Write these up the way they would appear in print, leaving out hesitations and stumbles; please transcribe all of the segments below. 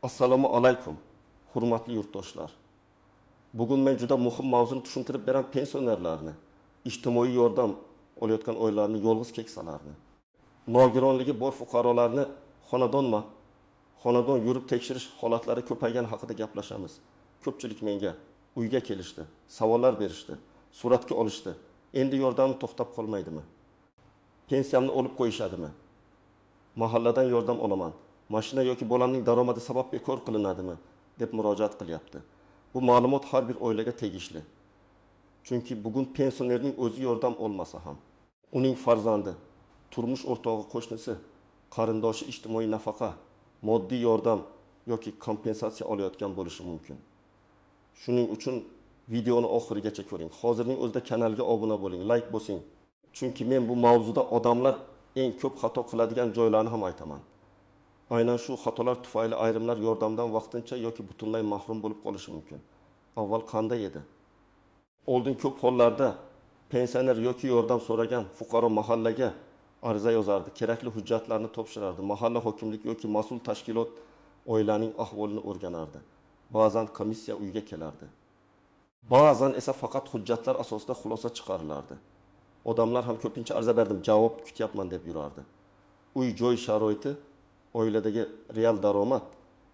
Assalomu alaykum, hurmatli yurtdoshlar. Bugun men juda muhim mavzuni tushuntirib beraman pensionerlarni, ijtimoiy yordam olayotgan oilalarni, yolg'iz keksalarni, nogironligi bor fuqarolarni xonadonma xonadon yurib tekshirish holatlari ko'paygani haqida gaplashamiz. Ko'pchilik menga uyga kelishdi, savollar berishdi, suratga olishdi. Endi yordamim to'xtab qolmaydimi? Pensiyamni olib qo'yishadimi? Mahalladan yordam olaman. Mashina yoki bolamning daromadi sabab bekor qilinadimi deb murojaat qilyapti. Bu ma'lumot har bir oilaga tegishli. Chunki bugun pensionerning o'zi yordam olmasa ham, uning farzandi, turmush o'rtog'i, qo'shnisi, qarindoshi ijtimoiy nafaqa, moddiy yordam yoki kompensatsiya olayotgan bo'lishi mumkin. Shuning uchun videoni oxirigacha ko'ring. Hozirning o'zida kanalga obuna bo'ling, like bosing. Chunki men bu mavzuda odamlar eng ko'p xato qiladigan joylarni ham aytaman. Aynan shu xatolar tufayli ayrimlar yordamdan vaqtincha yoki butunlay mahrum bo'lib qolishi mumkin. Avval qanday edi? Oldin ko'p hollarda pensioner yoki yordam so'ragan fuqaro mahallaga ariza yozardi, kerakli hujjatlarni topshirardi, mahalla hokimligi yoki mas'ul tashkilot oilaning ahvolini o'rganardi. Ba'zan komissiya uyga kelardi. Ba'zan esa faqat hujjatlar asosida xulosa chiqarilardi. Odamlar ham ko'pincha ariza berdim, javob kutyapman deb yurardi. Uy joy sharoiti, oiladagi real daromad,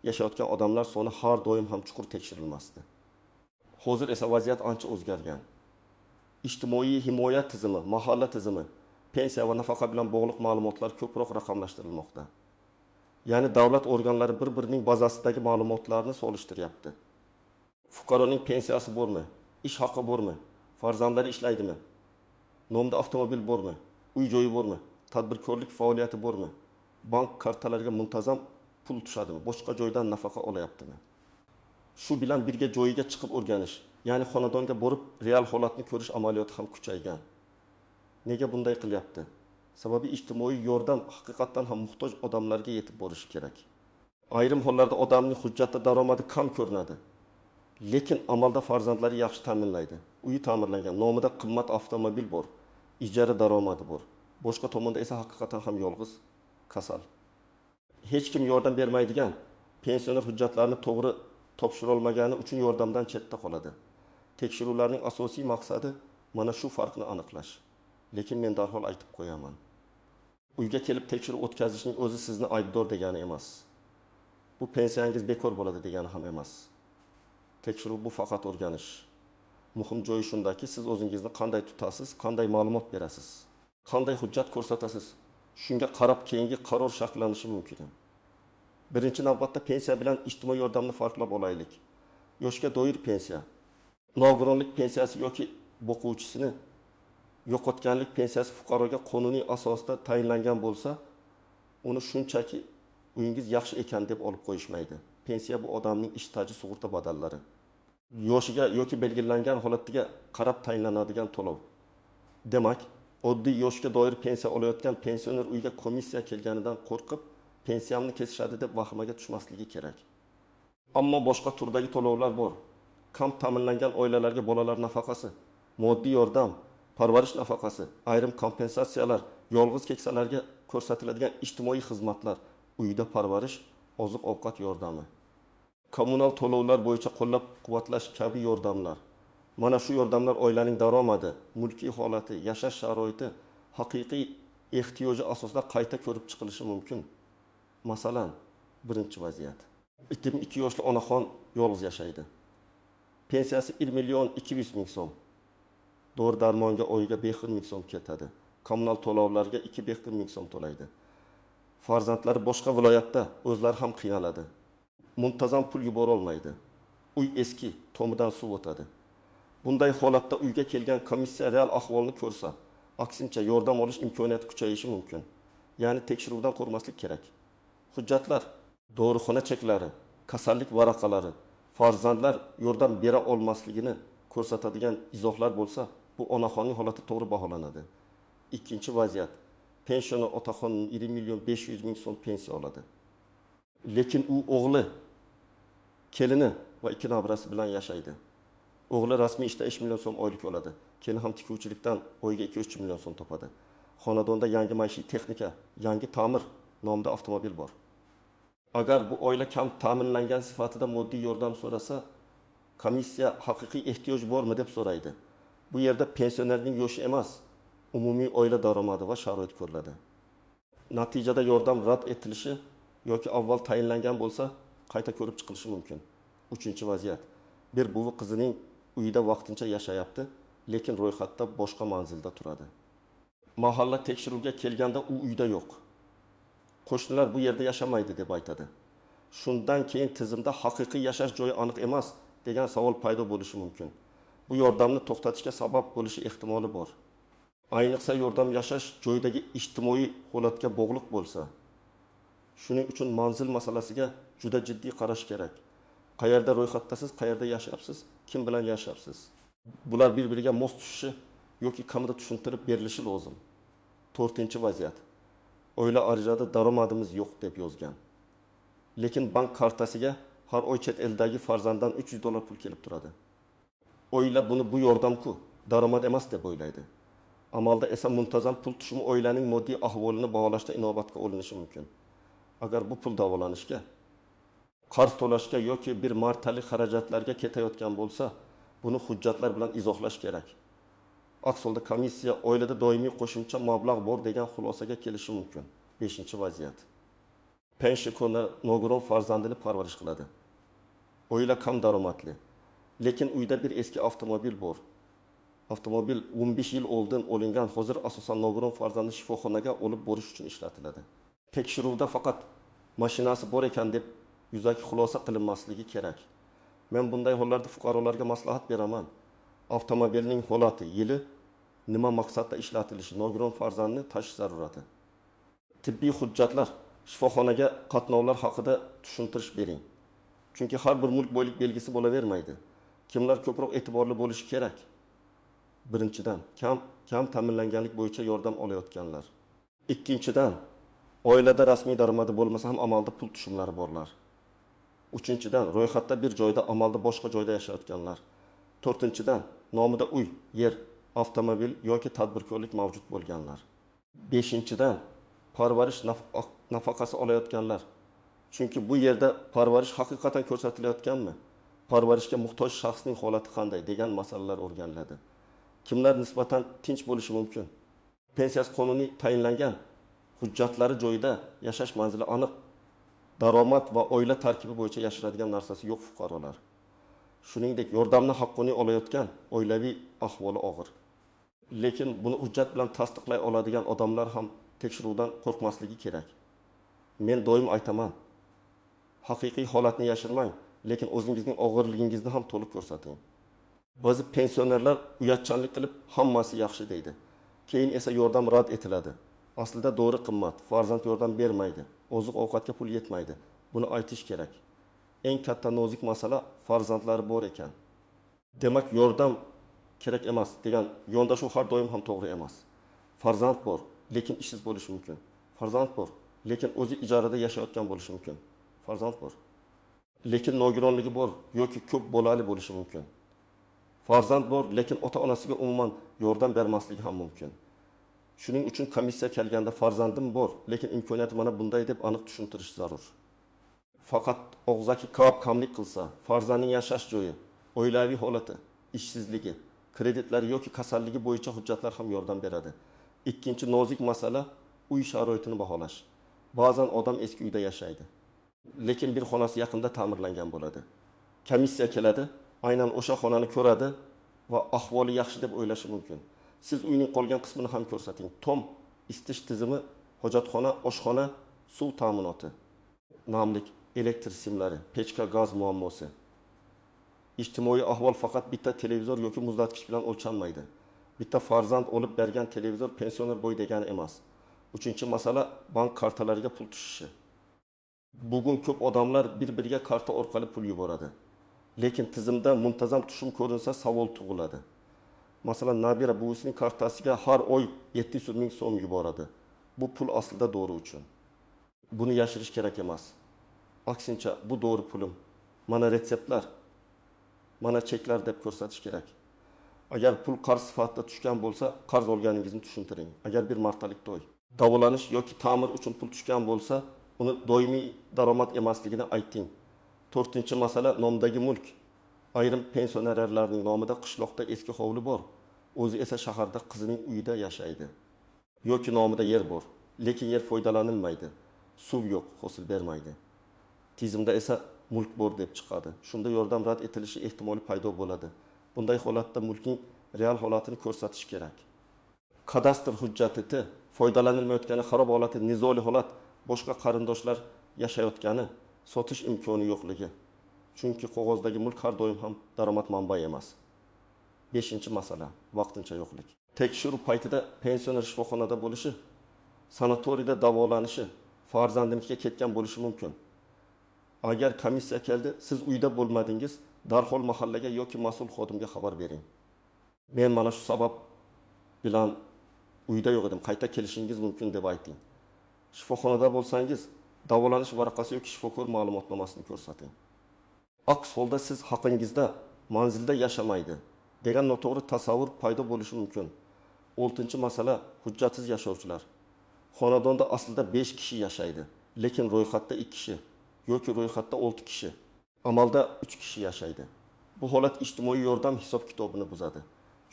yashayotgan odamlar soni har doim ham chuqur tekshirilmasdi. Hozir esa vaziyat ancha o'zgargan. Ijtimoiy himoya tizimi, mahalla tizimi, pensiya va nafaqa bilan bog'liq ma'lumotlar ko'proq raqamlashtirilmoqda. Ya'ni davlat organlari bir-birining bazasidagi ma'lumotlarni solishtiryapti. Fuqaroning pensiyasi bormi? Ish haqi bormi? Farzandlari ishlaydimi? Nomda avtomobil bormi? Uy joyi bormi? Tadbirkorlik faoliyati bormi? Bank kartalariga muntazam pul tushadimi? Boshqa joydan nafaqa olayaptimi? Shu bilan birga joyiga chiqib o'rganish, ya'ni xonadonga borib real holatni ko'rish amaliyoti ham kuchaygan. Nega bunday qilyapti? Sababi ijtimoiy yordam haqiqatdan ham muhtoj odamlarga yetib borishi kerak. Ayrim hollarda odamning hujjatda daromadi kam ko'rinadi. Lekin amalda farzandlari yaxshi ta'minlaydi. Uyi ta'mirlangan, nomida qimmat avtomobil bor, ijara daromadi bor. Boshqa tomonda esa haqiqatan ham yolg'iz, kasal. Hech kim yordam bermaydigan pensioner hujjatlarni to'g'ri topshira olmagani uchun yordamdan chetda qoladi. Tekshiruvlarning asosiy maqsadi mana shu farqni aniqlash. Lekin men darhol aytib qo'yaman. Uyga kelib tekshiruv o'tkazishning o'zi sizni aybdor degani emas. Bu pensiyangiz bekor bo'ladi degani ham emas. Tekshiruv bu faqat o'rganish. Muhim joyi shundaki, siz o'zingizni qanday tutasiz, qanday ma'lumot berasiz, qanday hujjat ko'rsatasiz. Shunga qarab keyingi qaror shakllanishi mumkin. Birinchi navbatda pensiya bilan ijtimoiy yordamni farqlab olaylik. Yoshga doir pensiya, nogironlik pensiyasi yoki boquvchisini yo'qotganlik pensiyasi fuqaroga qonuniy asosda tayinlangan bo'lsa, uni shunchaki uyingiz yaxshi ekan deb olib qo'yishmaydi. Pensiya bu odamning ish staji, sug'urta badallari. Yoshiga yoki belgilangan holatiga qarab tayinlanadigan to'lov. Demak, oddiy yoshga doir pensiya olayotgan pensioner uyga komissiya kelganidan qo'rqib, pensiyamni kesishadi deb vahimaga tushmasligi kerak. Ammo boshqa turdagi to'lovlar bor. Kam ta'minlangan oilalarga bolalar nafaqasi, moddiy yordam, parvarish nafaqasi, ayrim kompensatsiyalar, yolg'iz keksalarga ko'rsatiladigan ijtimoiy xizmatlar, uyda parvarish, oziq-ovqat yordami, kommunal to'lovlar bo'yicha qo'llab-quvvatlash kabi yordamlar. Mana shu yordamlar oilaning daromadi, mulkiy holati, yashash sharoiti, haqiqiy ehtiyoji asosida qayta ko'rib chiqilishi mumkin. Masalan, birinchi vaziyat. 22 yoshli onaxon yolg'iz yashaydi. Pensiyasi 1 million 200 ming so'm. Dori-darmonga oyiga 5 ming so'm ketadi. Kommunal to'lovlarga 2,5 ming so'm to'laydi. Farzandlari boshqa viloyatda, o'zlari ham qiynaladi. Muntazam pul yubora olmaydi. Uy eski, tomidan suv o'tadi. Bunday holatda uyga kelgan komissiya real ahvolni ko'rsa, aksincha yordam olish imkoniyati kuchayishi mumkin. Ya'ni tekshiruvdan qo'rqmaslik kerak. Hujjatlar, dorixona cheklari, kasallik varaqalari, farzandlar yordam bera olmasligini ko'rsatadigan izohlar bo'lsa, bu onaxonning holati to'g'ri baholanadi. Ikkinchi vaziyat. Pensioner otaxon 1 million 500 ming so'm pensiya oladi. Lekin u o'g'li, kelini va ikki nabirasi bilan yashaydi. O'g'li rasmiy ishda 5 million so'm oylik oladi. Kelin ham tikuvchilikdan oyiga 2-3 million so'm topadi. Xonadonda yangi maishiy texnika, yangi ta'mir nomida avtomobil bor. Agar bu oila kam ta'minlangan sifatida moddiy yordam so'rasa, komissiya haqiqiy ehtiyoj bormi deb so'raydi. Bu yerda pensionerning yoshi emas, umumiy oila daromadi va sharoit ko'riladi. Natijada yordam rad etilishi yoki avval tayinlangan bo'lsa, qayta ko'rib chiqilishi mumkin. Uchinchi vaziyat. Bir buvi qizining uyida vaqtincha yashayapti, lekin ro'yxatda boshqa manzilda turadi. Mahalla tekshiruvga kelganda u uyda yo'q. Qo'shnilar bu yerda yashamaydi deb aytadi. Shundan keyin tizimda haqiqiy yashash joyi aniq emas degan savol paydo bo'lishi mumkin. Bu yordamni to'xtatishga sabab bo'lishi ehtimoli bor. Ayniqsa yordam yashash joyidagi ijtimoiy holatga bog'liq bo'lsa. Shuning uchun manzil masalasiga juda jiddiy qarash kerak. Qayerda ro'yxatdasiz, qayerda yashayapsiz, kim bilan yashayapsiz? Bular bir-biriga mos tushishi yoki kamida tushuntirib berilishi lozim. To'rtinchi vaziyat. Oila arizada daromadimiz yo'q deb yozgan. Lekin bank kartasiga har oy chet eldagi farzanddan $300 pul kelib turadi. Oila buni bu yordam-ku, daromad emas deb o'ylaydi. Amalda esa muntazam pul tushumi oilaning moddiy ahvolini baholashda inobatga olinishi mumkin. Agar bu pul davolanishga, qarz to'lashga yoki bir martalik xarajatlarga ketayotgan bo'lsa, buni hujjatlar bilan izohlash kerak. Aks holda komissiya oilada doimiy qo'shimcha mablag' bor degan xulosaga kelishi mumkin. Beshinchi vaziyat. Pensioner nogiron farzandini parvarish qiladi. Oila kam daromadli, lekin uyda bir eski avtomobil bor. Avtomobil 15 yil oldin olingan, hozir asosan nogiron farzandni shifoxonaga olib borish uchun ishlatiladi. Tekshiruvda faqat mashinasi bor ekan deb yuzaki xulosa qilinmasligi kerak. Men bunday hollarda fuqarolarga maslahat beraman. Avtomobilning holati, yili, nima maqsadda ishlatilishi, nogiron farzandni tashish zarurati. Tibbiy hujjatlar, shifoxonaga qatnovlar haqida tushuntirish bering. Chunki har bir mulk boylik belgisi bo'lavermaydi. Kimlar ko'proq e'tiborli bo'lishi kerak? Birinchidan, kam ta'minlanganlik bo'yicha yordam olayotganlar. Ikkinchidan, oilada rasmiy daromadi bo'lmasa ham amalda pul tushumlari borlar. Uchinchidan, ro'yxatda bir joyda, amalda boshqa joyda yashayotganlar. To'rtinchidan, nomida uy, yer, avtomobil yoki tadbirkorlik mavjud bo'lganlar. Beshinchidan, parvarish nafaqasi olayotganlar. Chunki bu yerda parvarish haqiqatan ko'rsatilayotganmi? Parvarishga muhtoj shaxsning holati qanday degan masalalar o'rganiladi. Kimlar nisbatan tinch bo'lishi mumkin? Pensiyasi qonuniy tayinlangan, hujjatlari joyida, yashash manzili aniq, daromad va oila tarkibi bo'yicha yashiradigan narsasi yo'q fuqarolar. Shuningdek, yordamni haqqoniy olayotgan oilaviy ahvoli og'ir. Lekin buni hujjat bilan tasdiqlay oladigan odamlar ham tekshiruvdan qo'rqmasligi kerak. Men doim aytaman, haqiqiy holatni yashirmang, lekin o'zingizning og'irligingizni ham to'liq ko'rsating. Ba'zi pensionerlar uyatchanlik qilib hammasi yaxshi deydi. Keyin esa yordam rad etiladi. Aslida dori qimmat, farzand yordam bermaydi, oziq-ovqatga pul yetmaydi. Buni aytish kerak. Eng katta nozik masala farzandlari bor ekan. Demak, yordam kerak emas degan yondashuv har doim ham to'g'ri emas. Farzand bor, lekin ishsiz bo'lishi mumkin. Farzand bor, lekin o'zi ijarada yashayotgan bo'lishi mumkin. Farzand bor, lekin nogironligi bor yoki ko'p bolali bo'lishi mumkin. Farzand bor, lekin ota-onasiga umuman yordam bermasligi ham mumkin. Shuning uchun komissiya kelganda farzandim bor, lekin imkoniyati mana bunday deb aniq tushuntirish zarur. Faqat og'zaki kamlik qilsa, farzandning yashash joyi, oilaviy holati, ishsizligi, kreditlari yoki kasalligi bo'yicha hujjatlar ham yordam beradi. Ikkinchi nozik masala uy sharoitini baholash. Ba'zan odam eski uyda yashaydi, lekin bir xonasi yaqinda ta'mirlangan bo'ladi. Komissiya keladi, aynan o'sha xonani ko'radi va ahvoli yaxshi deb o'ylashi mumkin. Siz uyning qolgan qismini ham ko'rsating. Tom, isitish tizimi, hojatxona, oshxona, suv ta'minoti, namlik, elektr simlari, pechka, gaz muammosi. Ijtimoiy ahvol faqat bitta televizor yoki muzlatgich bilan o'lchanmaydi. Bitta farzand olib bergan televizor pensioner boy degani emas. Uchinchi masala bank kartalariga pul tushishi. Bugun ko'p odamlar bir-biriga karta orqali pul yuboradi. Lekin tizimda muntazam tushum ko'rinsa savol tug'iladi. Masalan, nabira buvisining kartasiga har oy 700 ming so'm yuboradi. Bu pul aslida dori uchun. Buni yashirish kerak emas. Aksincha, bu dori pulim. Mana retseptlar, mana cheklar deb ko'rsatish kerak. Agar pul qarz sifatida tushgan bo'lsa, qarz olganingizni tushuntiring. Agar bir martalik to'y, davolanish yoki ta'mir uchun pul tushgan bo'lsa, Uni doimiy daromad emasligini ayting. To'rtinchi masala nomdagi mulk. Ayrim pensionerlarning nomida qishloqda eski hovli bor, o'zi esa shaharda qizining uyida yashaydi. Yoki nomida yer bor, lekin yer foydalanilmaydi, suv yo'q, hosil bermaydi. Tizimda esa mulk bor deb chiqadi. Shunda yordam rad etilishi ehtimoli paydo bo'ladi. Bunday holatda mulkning real holatini ko'rsatish kerak. Kadastr hujjati foydalanilmayotgani, xarob holati, nizoli holat, boshqa qarindoshlar yashayotgani, sotish imkoni yo'qligi. Chunki qog'ozdagi mulk har doim ham daromad manbai emas. Beshinchi masala vaqtincha yo'qlik. Tekshiruv paytida pensioner shifoxonada bo'lishi, sanatoriyda davolanishi, farzandinikiga ketgan bo'lishi mumkin. Agar komissiya keldi, siz uyda bo'lmadingiz, darhol mahallaga yoki mas'ul xodimga xabar bering. Men mana shu sabab bilan uyda yo'q edim, qayta kelishingiz mumkin deb ayting. Shifoxonada bo'lsangiz, davolanish varaqasi yoki shifokor ma'lumotnomasini ko'rsating. Aks holda siz haqingizda manzilda yashamaydi degan noto'g'ri tasavvur paydo bo'lishi mumkin. Oltinchi masala hujjatsiz yashovchilar. Xonadonda aslida 5 kishi yashaydi, lekin ro'yxatda 2 kishi yoki ro'yxatda 6 kishi, amalda 3 kishi yashaydi. Bu holat ijtimoiy yordam hisob-kitobini buzadi.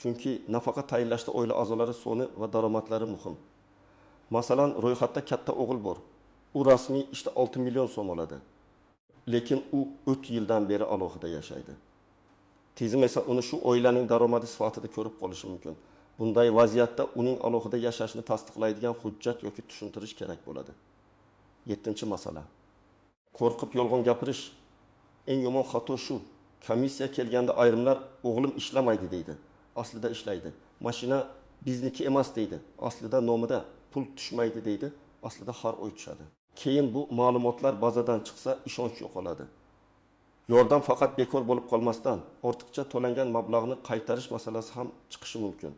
Chunki nafaqa tayinlashda oila a'zolari soni va daromadlari muhim. Masalan, ro'yxatda katta o'g'il bor. U rasmiy ishda 6 million so'm oladi. Lekin u 3 yildan beri alohida yashaydi. Tizim esa uni shu oilaning daromadi sifatida ko'rib qolishi mumkin. Bunday vaziyatda uning alohida yashashini tasdiqlaydigan hujjat yoki tushuntirish kerak bo'ladi. 7-masala. Qo'rqib yolg'on gapirish. Eng yomon xato shu. Komissiya kelganda ayrimlar o'g'lim ishlamaydi deydi. Aslida ishlaydi. Mashina bizniki emas deydi. Aslida nomida pul tushmaydi deydi. Aslida har oy tushadi. Keyin bu ma'lumotlar bazadan chiqsa ishonch yo'qoladi. Yordam faqat bekor bo'lib qolmasdan, ortiqcha to'langan mablag'ni qaytarish masalasi ham chiqishi mumkin.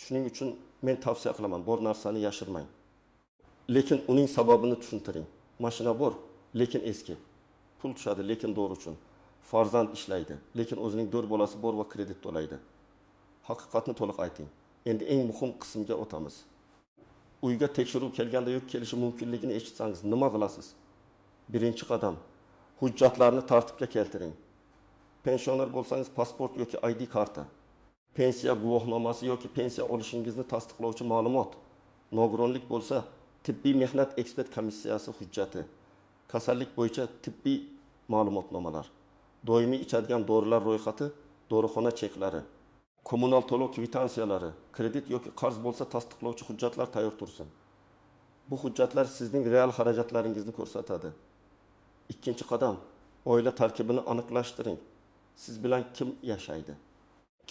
Shuning uchun men tavsiya qilaman, bor narsani yashirmang. Lekin uning sababini tushuntiring. Mashina bor, lekin eski. Pul tushadi, lekin dori uchun. Farzand ishlaydi, lekin o'zining 4 bolasi bor va kredit to'laydi. Haqiqatni to'liq ayting. Endi eng muhim qismga o'tamiz. Uyga tekshiruv kelganda yo'q kelishi mumkinligini eshitsangiz nima qilasiz? Birinchi qadam, hujjatlarni tartibga keltiring. Pensioner bo'lsangiz pasport yoki ID karta, pensiya guvohnomasi yoki pensiya olishingizni tasdiqlovchi ma'lumot, nogironlik bo'lsa tibbiy mehnat ekspert komissiyasi hujjati, kasallik bo'yicha tibbiy ma'lumotnomalar, doimiy ichadigan dorilar ro'yxati, dorixona cheklari, kommunal to'lov kvitansiyalari, kredit yoki qarz bo'lsa tasdiqlovchi hujjatlar tayyor tursin. Bu hujjatlar sizning real xarajatlaringizni ko'rsatadi. Ikkinchi qadam, oila tarkibini aniqlashtiring. Siz bilan kim yashaydi?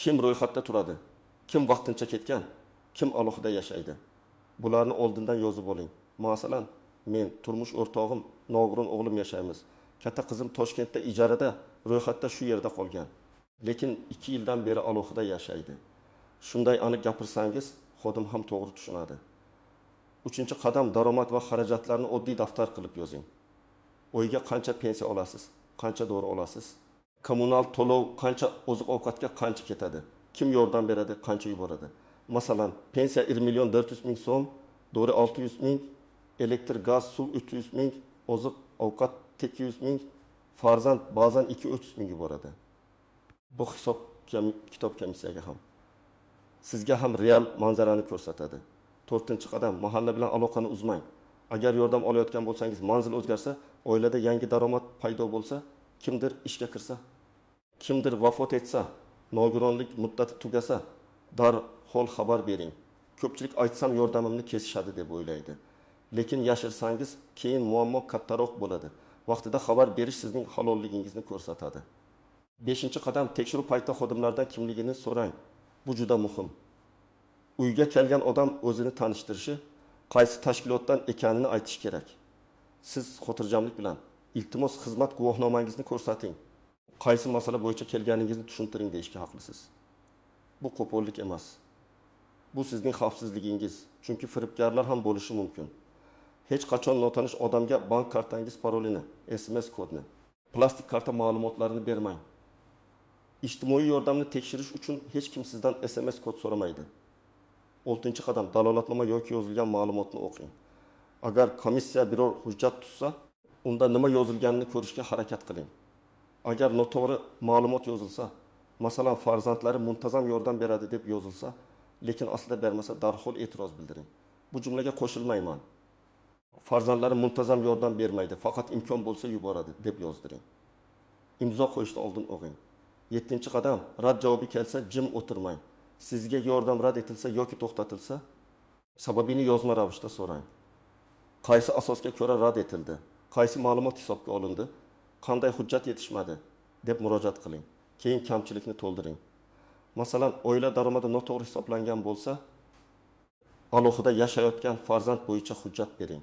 Kim ro'yxatda turadi? Kim vaqtincha ketgan? Kim alohida yashaydi? Bularni oldindan yozib oling. Masalan, men, turmush o'rtog'im, nogiron o'g'lim yashaymiz. Katta qizim Toshkentda ijarada, ro'yxatda shu yerda qolgan. Lekin 2 yildan beri alohida yashaydi. Shunday aniq gapirsangiz, xodim ham to'g'ri tushunadi. Uchinchi qadam, daromad va xarajatlarni oddiy daftar qilib yozing. Oyga qancha pensiya olasiz? Qancha dori olasiz? Kommunal to'lov qancha, oziq-ovqatga qancha ketadi? Kim yordam beradi, qancha yuboradi? Masalan, pensiya 1 million 400 ming so'm, dori 600 ming, elektr, gaz, suv 300 ming, oziq-ovqat 800 ming, farzand ba'zan 2-300 ming yuboradi. Bu hisob kitob komissiyaga ham, sizga ham real manzarani ko'rsatadi. To'rtinchi qadam, mahalla bilan aloqani uzmang. Agar yordam olayotgan bo'lsangiz, manzil o'zgarsa, oilada yangi daromad paydo bo'lsa, kimdir ishga kirsa, kimdir vafot etsa, nogironlik muddati tugasa, darhol xabar bering. Ko'pchilik aytsam yordamimni kesishadi deb o'ylaydi. Lekin yashirsangiz, keyin muammo kattaroq bo'ladi. Vaqtida xabar berish sizning halolligingizni ko'rsatadi. 5-qadam, tekshiruv paytida xodimlardan kimligini so'rang. Bu juda muhim. Uyga kelgan odam o'zini tanishtirishi, qaysi tashkilotdan ekanini aytish kerak. Siz xotirjamlik bilan, iltimos xizmat guvohnomangizni ko'rsating. Qaysi masala bo'yicha kelganingizni tushuntiring deyishga haqlisiz. Bu qo'pollik emas. Bu sizning xavfsizligingiz, chunki firibgarlar ham bo'lishi mumkin. Hech qachon notanish odamga bank kartangiz parolini, SMS kodini, plastik karta ma'lumotlarini bermang. Ijtimoiy yordamni tekshirish uchun hech kim sizdan SMS kod so'ramaydi. 6-qadam, dalolatnoma yoki yozilgan ma'lumotni o'qing. Agar komissiya biror hujjat tuzsa, unda nima yozilganini ko'rishga harakat qiling. Agar noto'g'ri ma'lumot yozilsa, masalan, farzandlari muntazam yordam beradi deb yozilsa, lekin aslida bermasa, darhol e'tiroz bildiring. Bu jumlaga qo'shilmayman. Farzandlari muntazam yordam bermaydi, faqat imkon bo'lsa yuboradi deb yozdiring. Imzo qo'yishdan oldin o'qing. 7-qadam. Rad javobi kelsa jim o'tirmang. Sizga yordam rad etilsa yoki to'xtatilsa, sababini yozma ravishda so'rang. Qaysi asosga ko'ra rad etildi? Qaysi ma'lumot hisobga olindi? Qanday hujjat yetishmadi deb murojaat qiling. Keyin kamchilikni to'ldiring. Masalan, oila daromadi noto'g'ri hisoblangan bo'lsa, alohida yashayotgan farzand bo'yicha hujjat bering.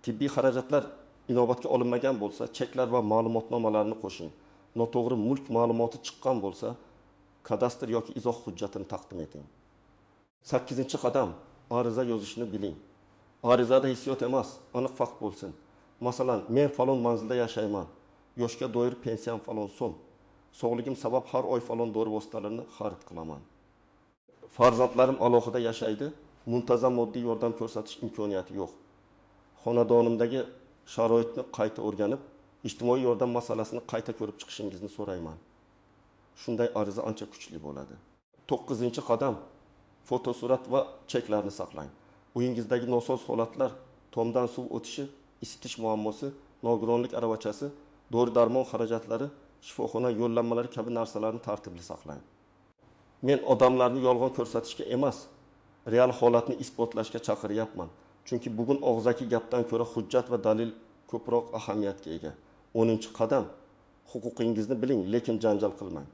Tibbiy xarajatlar inobatga olinmagan bo'lsa, cheklar va ma'lumotnomalarni qo'shing. Noto'g'ri mulk ma'lumoti chiqqan bo'lsa, kadastr yoki izoh hujjatini taqdim eting. 8-qadam. Ariza yozishni biling. Arizada hissiyot emas, aniq fakt bo'lsin. Masalan, men falon manzilda yashayman. Yoshga doir pensiyam falon so'm. Sog'ligim sabab har oy falon dori vositalarini xarid qilaman. Farzandlarim alohida yashaydi, muntazam moddiy yordam ko'rsatish imkoniyati yo'q. Xonadonimdagi sharoitni qayta o'rganib, ijtimoiy yordam masalasini qayta ko'rib chiqishingizni so'rayman. Shunday ariza ancha kuchli bo'ladi. 9-qadam. Fotosurat va cheklarni saqlang. Uyingizdagi nosoz holatlar, tomdan suv o'tishi, isitish muammosi, nogironlik aravachasi, dori-darmon xarajatlari, shifoxona yo'llanmalari kabi narsalarni tartibli saqlang. Men odamlarni yolg'on ko'rsatishga emas, real holatni isbotlashga chaqiryapman. Chunki bugun og'zaki gapdan ko'ra hujjat va dalil ko'proq ahamiyatga ega. 10-qadam. Huquqingizni biling, lekin janjal qilmang.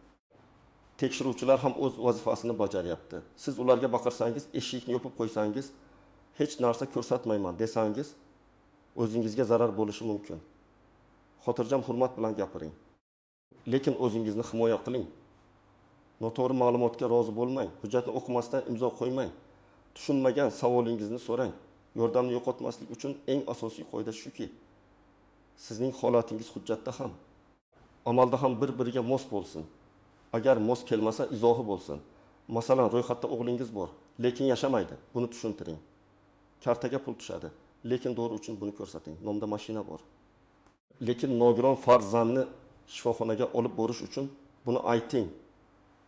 Tekshiruvchilar ham o'z vazifasini bajaryapti. Siz ularga baqirsangiz, eshikni yopib qo'ysangiz, hech narsa ko'rsatmayman desangiz, o'zingizga zarar bo'lishi mumkin. Xotirjam, hurmat bilan gapiring. Lekin o'zingizni himoya qiling. Noto'g'ri ma'lumotga rozi bo'lmang, hujjatni o'qimasdan imzo qo'ymang. Tushunmagan savolingizni so'rang. Yordamni yo'qotmaslik uchun eng asosiy qoida shuki, sizning holatingiz hujjatda ham, amalda ham bir-biriga mos bo'lsin. Agar mos kelmasa, izohi bo'lsin. Masalan, ro'yxatda o'g'lingiz bor, lekin yashamaydi. Buni tushuntiring. Kartaga pul tushadi, lekin dori uchun buni ko'rsating. Nomda mashina bor. Lekin nogiron farzandni shifoxonaga olib borish uchun buni ayting.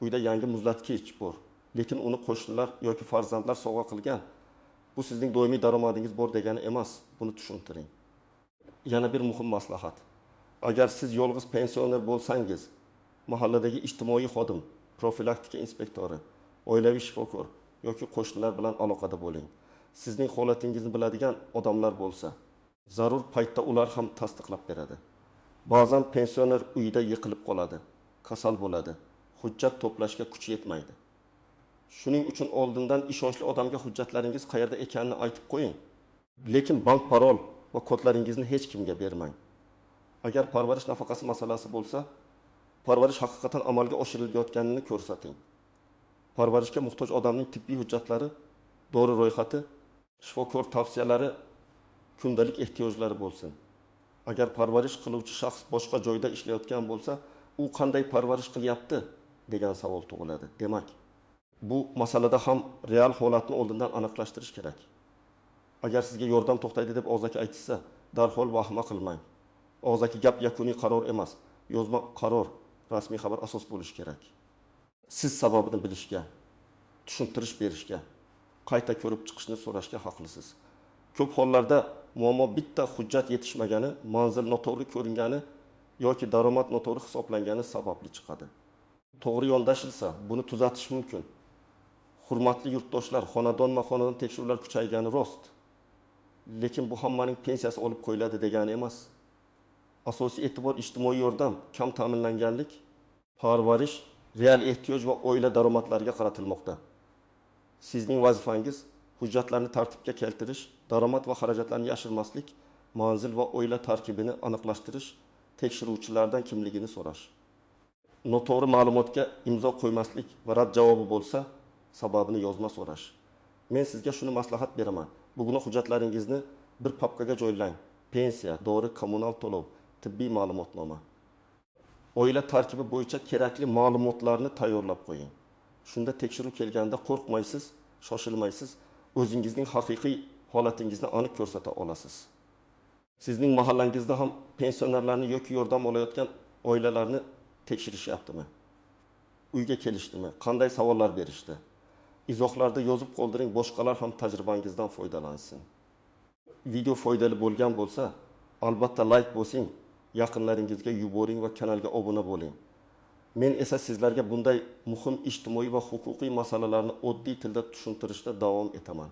Uyda yangi muzlatgich bor, lekin uni qo'shnilar yoki farzandlar sovg'a qilgan. Bu sizning doimiy daromadingiz bor degani emas. Buni tushuntiring. Yana bir muhim maslahat. Agar siz yolg'iz pensioner bo'lsangiz, mahalladagi ijtimoiy xodim, profilaktika inspektori, oilaviy shifokor yoki qo'shnilar bilan aloqada bo'ling. Sizning holatingizni biladigan odamlar bo'lsa, zarur paytda ular ham tasdiqlab beradi. Ba'zan pensioner uyida yiqilib qoladi, kasal bo'ladi, hujjat to'plashga kuchi yetmaydi. Shuning uchun oldindan ishonchli odamga hujjatlaringiz qayerda ekanini aytib qo'ying. Lekin bank parol va kodlaringizni hech kimga bermang. Agar parvarish nafaqasi masalasi bo'lsa, parvarish haqiqatan amalga oshirilayotganini ko'rsating. Parvarishga muhtoj odamning tibbiy hujjatlari, dori ro'yxati, shifokor tavsiyalari, kundalik ehtiyojlari bo'lsin. Agar parvarish qiluvchi shaxs boshqa joyda ishlayotgan bo'lsa, u qanday parvarish qilyapti degan savol tug'iladi. Demak, bu masalada ham real holatni oldindan aniqlashtirish kerak. Agar sizga yordam to'xtaydi deb og'zaki aytishsa, darhol vahima qilmang. Og'zaki gap yakuniy qaror emas, yozma qaror, rasmiy xabar asos bo'lishi kerak. Siz sababini bilishga, tushuntirish berishga, qayta ko'rib chiqishni so'rashga haqlisiz. Ko'p hollarda muammo bitta hujjat yetishmagani, manzil noto'g'ri ko'ringani yoki daromad noto'g'ri hisoblangani sababli chiqadi. To'g'ri yondashilsa, buni tuzatish mumkin. Hurmatli yurtdoshlar, xonadonma-xonadon tekshiruvlar kuchaygani rost. Lekin bu hammaning pensiyasi olib qo'yiladi degani emas. Asosiy e'tibor ijtimoiy yordam, kam ta'minlanganlik, parvarish, real ehtiyoj va oila daromadlariga qaratilmoqda. Sizning vazifangiz hujjatlarni tartibga keltirish, daromad va xarajatlarni yashirmaslik, manzil va oila tarkibini aniqlashtirish, tekshiruvchilardan kimligini so'rash. Noto'g'ri ma'lumotga imzo qo'ymaslik va rad javobi bo'lsa, sababini yozma so'rash. Men sizga shuni maslahat beraman. Bugun hujjatlaringizni bir papkaga joylang. Pensiya, dori, kommunal to'lov, tibbiy ma'lumotnoma. Oila tarkibi bo'yicha kerakli ma'lumotlarni tayyorlab qo'ying. Shunda tekshiruv kelganda qo'rqmaysiz, shoshilmaysiz, o'zingizning haqiqiy holatingizni aniq ko'rsata olasiz. Sizning mahallangizda ham pensionerlarni yoki yordam olayotgan oilalarni tekshirishyaptimi? Uyga kelishdimi? Qanday savollar berishdi? Izohlarda yozib qoldiring, boshqalar ham tajribangizdan foydalansin. Video foydali bo'lgan bo'lsa, albatta layk bosing, yaqinlaringizga yuboring va kanalga obuna bo'ling. Men esa sizlarga bunday muhim ijtimoiy va huquqiy masalalarni oddiy tilda tushuntirishda davom etaman.